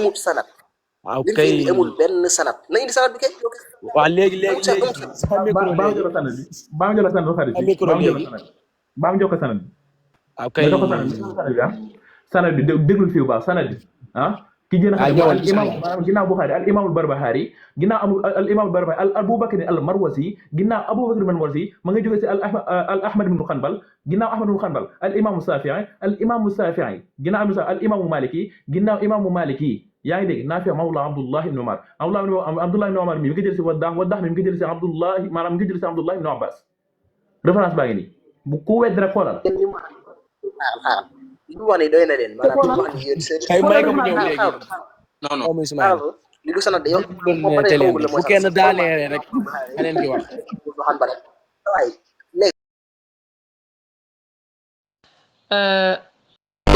amul sanad. waaw li mu fi kay indi amul benn sanad na indi sanad bi kay. waaw léegi amul sa amul sa micro baam léegi jëla sanad bi baam jëla sanad xarit sa bi micro baam jëla léegi sanad baam jox ko sanad bi waaw nga kay jox ko sanad bi sanad bi déglul fii bu baax sanad bi ki gën a xam ne al imam maanaam ginnaaw Buxaari al imaamul Barbahari ginnaaw al imaamul Barbahari al Abubakar al Marwazi ginnaaw Abubakar al Marwazi ma nga jóge si al Ahmad ibnu Xanbal ginnaaw Ahmad ibnu Xanbal al imaamu Safii ginnaaw al imaamu Maliki ginnaaw imaamu Maliki yaa ngi dégg Naafi mawla Abdullah ibnu Umar Abdullah ibnu Umar mi ngi jël si Waddah mi ngi jël si Abdullah maanaam mi ngi jël si Abdullah ibnu Abbas référence baa ngi nii bu ku wedd rek xoolal li mu wax nii doy na leen maanaam li mu wax nii yéen kay may ko mu ñëw léegi non non Ismaïla li du sanad yow bu kenn daaneere rek keneen di wax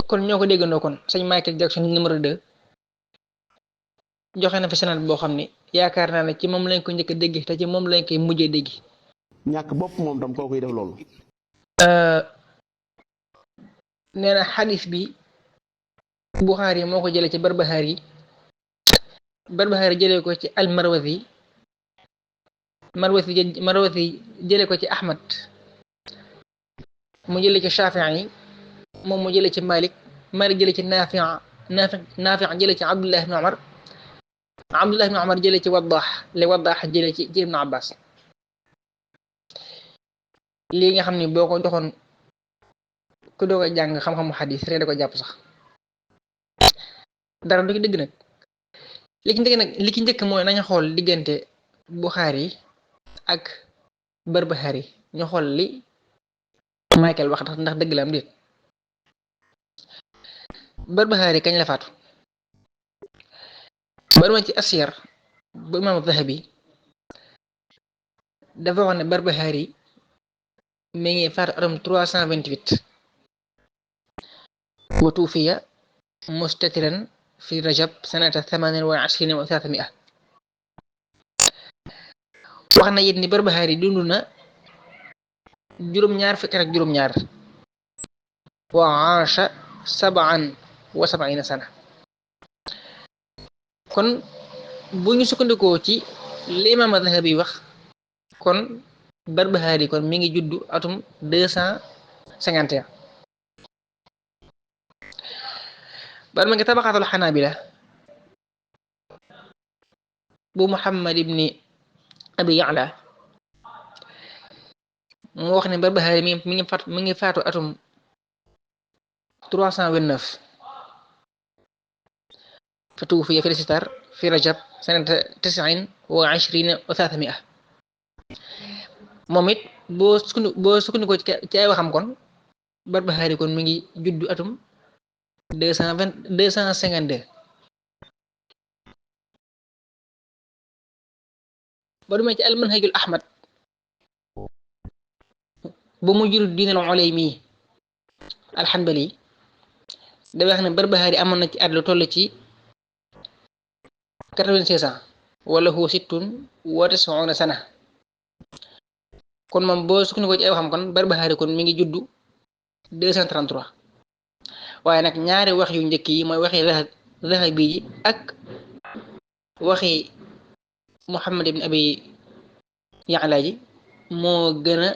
kon ñoo ko déggandoo kon sëñ Michael Jackson numéro 2 joxe na fi sanad boo xam ne yaakaar naa ne ci moom lañ ko njëkk a dégg te ci moom lañ koy mujjee dégg ñàkk bopp moom tam koo koy def loolu nee na xadis bi Buxaari moo ko jëlee ci Barbahari jëlee ko ci al Marwazi jëlee ko ci Ahmad mu jëlee ci Shafii moom mu jëlee ci Malik jëlee ci Naafi jëlee ci Abdullah ibn Umar jëlee ci Waddah jëlee ci Ibn Abbas lii nga xam ni boo ko joxoon ku doog a jàng xam-xamu xadis rek da ko jàpp sax dara du ci dëgg nag li ci njëkk mooy nañu xool diggante Buxaari ak Barbahari ñu xool li Michael wax ndax dëgg la am déet Barbahari kañ la faatu barma ci asiyar bu imaam Zahabi dafa wax ne Barbahari mi ngi faatu atum 328 wa tuufiya mustatiran fi rajab sanata 28 wa 300 wax na it ni Barbahari dund na juróom-ñaar fukki ak juróom-ñaar wa aasha 77 sana kon bu ñu sukkandikoo ci li imaam Zahabi wax kon Barbahari kon mi ngi juddu atum 251 bar ma ngi tabaqaatul xanaabila bu Muhammad ibni Abi Ya'la mu wax ne Barbahari mi ngi faatu atum 329 fa tuwuffiya fi sitar fi rajab sanata 29 wa 300 moom it boo sukkandikoo ci ay waxam kon Barbahari kon mi ngi juddu atum 252 ba dumee ci almanhajul ahmad ba mu jur diinal Ulaymi alxanbali da wax ne Barbahari amoon na ci at lu toll ci 96 ans wala hu 96 sana kon moom boo sukkandikoo ci ay waxam kon Barbahari kon mi ngi juddu 233 waaye nag ñaari wax yu njëkk yi mooy waxi Zahabi ji ak waxi Muhammad ibn Abi Ya'la ji moo gën a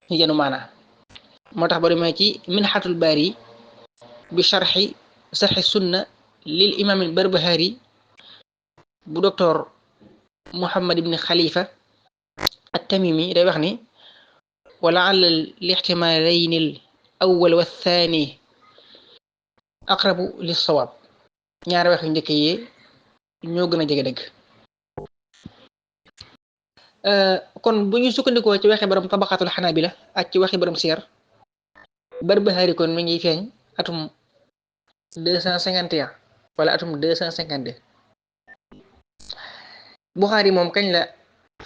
yenu maana moo tax ba demee ci Minhatul Bari bi sharxi sunna lil imam al Barbahari bu docteur Muhammad ibn Khalifa at-Tamimi day wax ni wala ala al-ihtimalayni al-awwal wa ath-thani aqrabu lis-sawab ñaari wax yu njëkk yi ñoo gën a jege dëgg kon bu ñu sukkandikoo ci waxi borom tabaqatul xanaabila ak ci waxi borom siyar Barbahari kon mi ngi feeñ atum 251 wala atum 252 Buxaari moom kañ la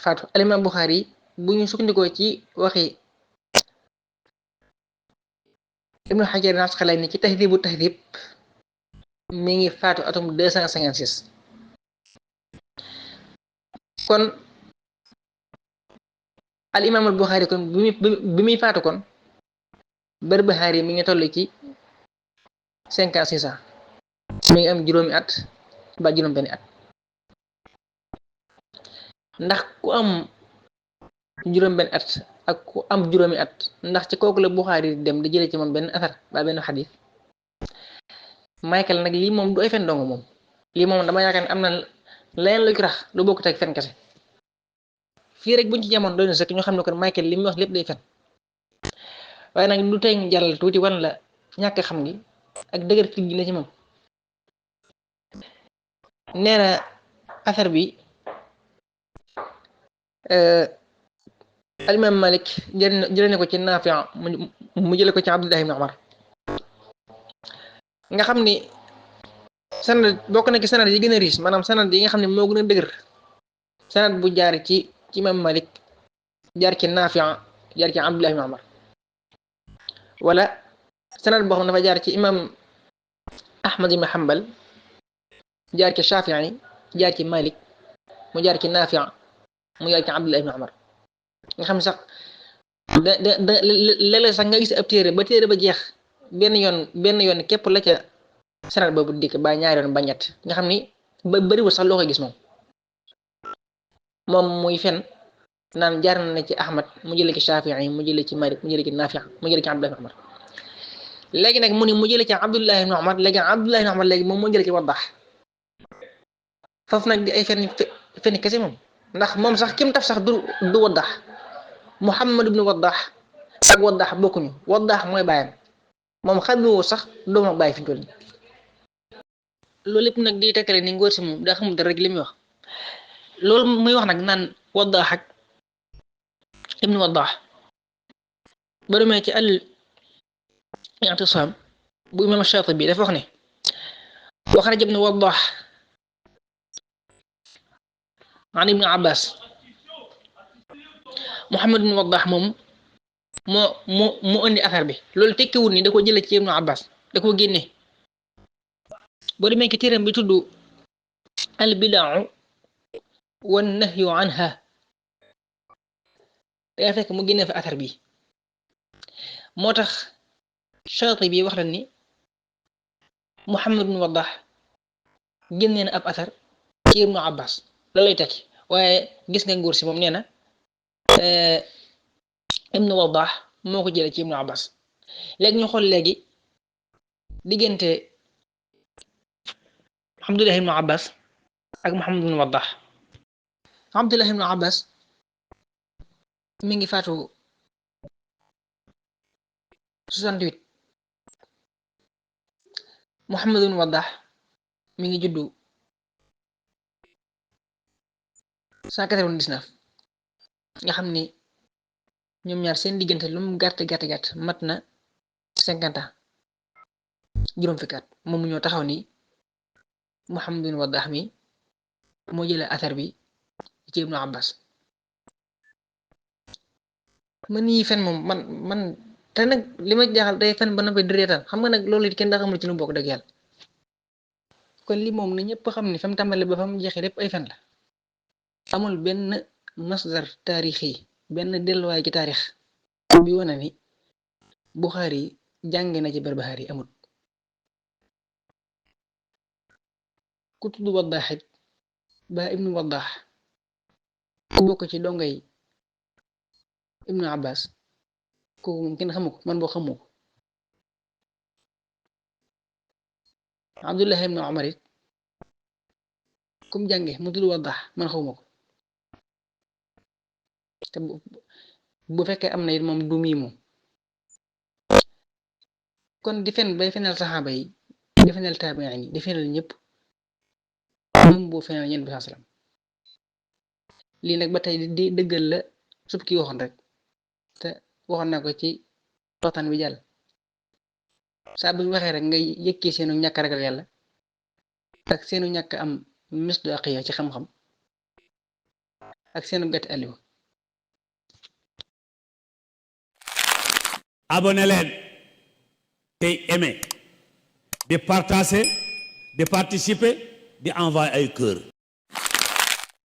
faatu alimaam Buxaari bu ñu sukkandikoo ci waxi Ibnu Hajar al-Asqalaani ci Tahdibu Tahdib mi ngi faatu atum 256 kon al imaam al Buxaari kon bi muy faatu kon Barbahari mi ngi toll ci 56 ans mi ngi am juróomi at ba juróom benni at ndax ku am juróom benn at ak ku am juróomi at ndax ci kooku la Buxaari dem di jëlee ci moom benn asar ba benn xadis Michael nag lii moom du ay fen dong moom lii moom dama yaakaar ne am na leneen lu ci rax lu bokkut ak fen kese fii rek buñ ci jamono doy na sëkk ñu xam ne kon Michael li muy wax lépp day fen waaye nag lu tey ñu jàllal tuuti wan la ñàkk xam gi ak dëgër fit gi na ci moom nee na asar bi alimam Malik jëlee na ko ci Naafi mu jële ko ci Abdullah ibn Umar nga xam ni sanad bokk na ci sanad yi gën a riis maanaam sanad yi nga xam ne moo gën a dëgër sanad bu jaar ci imam Malik jaar ci Naafi jaar ci Abdullah ibn Umar wala sanad boo xam ne dafa jaar ci imam Ahmad ibn Hanbal jaar ci Shafi'i jaar ci Malik mu jaar ci Naafi mu jaar ci Abdullah ibn Umar nga xam sax léeg-léeg sax nga gis ab téere ba jeex benn yoon képp la ca sanad boobu dikk ba ñaari yoon ba ñett nga xam ni ba bëriwul sax loo koy gis moom muy fen naan jaar na ci Ahmad mu jële ci Shafi'i mu jële ci Malik mu jële ci Naafi mu jële ci Abdullah ibn Umar léegi nag mu ni mu jële ci Abdullah ibn Umar léegi Abdullah ibn Umar léegi moom moo jële ci Waddah foofu nag di ay fen kese moom ndax moom sax kim taf sax du Waddah Muhammad ibn Waddah ak Waddah bokkuñu Waddah mooy bàyyam moom xamewoo sax doom ak bàyyi fi toll loolu lépp nag di tekkale ni ngóor si moom daa xamul dara rek li muy wax loolu muy wax nag naan Waddah ak ibn Waddah ba demee ci al-i'tisam bu imam Shatibi dafa wax ne wa xaraja ibn Waddah an ibn Abbas Muhammad ibn Waddah moom moo indi affaire bi loolu tekkiwul ni da ko jëlee ci ibn Abbas da ko génne boo demee ci téeram bi tudd al bidaa'u wan nahyu anha daa fekk mu génne fa affaire bi moo tax Shaatibi wax la ni Muhammad ibn Waddah génne na ab affaire ci ibn Abbas la lay tekki waaye gis nga nguur si moom nee na ibn Waddah moo ko jëlee ci ibn Abbas léegi ñu xool léegi diggante Abdullah ibn Abbas ak Muhammad ibn Waddah Abdullah ibn Abbas mi ngi faatu 68 Muhammad ibn Waddah mi ngi juddu 199 nga xam ni ñoom ñaar seen diggante lu mu gàtt mat na 50 ans juróom fukki at moom ñoo taxaw ni Muhammad ibn Waddah mi moo jëlee athar bi ci ibnu Abbas man yi fen moom man te nag li ma jaaxal day fen ba na koy direetaan xam nga nag loolu it kenn daa xamul ci lu bokk dëgg yàlla kon li moom na ñëpp xam ni fa mu tàmbale ba fa mu jeexee lépp ay fen la amul benn masdar taarixi benn delluwaay ci taarix bi wane ni Buxaari jànge na ci Barbahari amul ku tudd Waddah it ba ibnu Waddah ku bokk ci dongay ibnu Abbas kooku moom kenn xamu ko man boo xamu ko Abdullah ibnu Umar it kum jànge mu tudd Waddah man xawma ko te bu fekkee am na it moom du mii moom kon di fen bay fenal saxaaba yi di fenal taabiin yi di fenal ñëpp moom boo fenal ñeen bi salaam lii nag ba tey di dëggal la sub ki waxoon rek te waxoon na ko ci waxtaan bi jàll saa bu ñu waxee rek nga yëkkee seenu ñàkk ragal yàlla ak seenu ñàkk am misdaaqiya ci xam-xam ak seenu gàtt aliw abonné leen tey aimé di partager di participer di envoyer ay cœur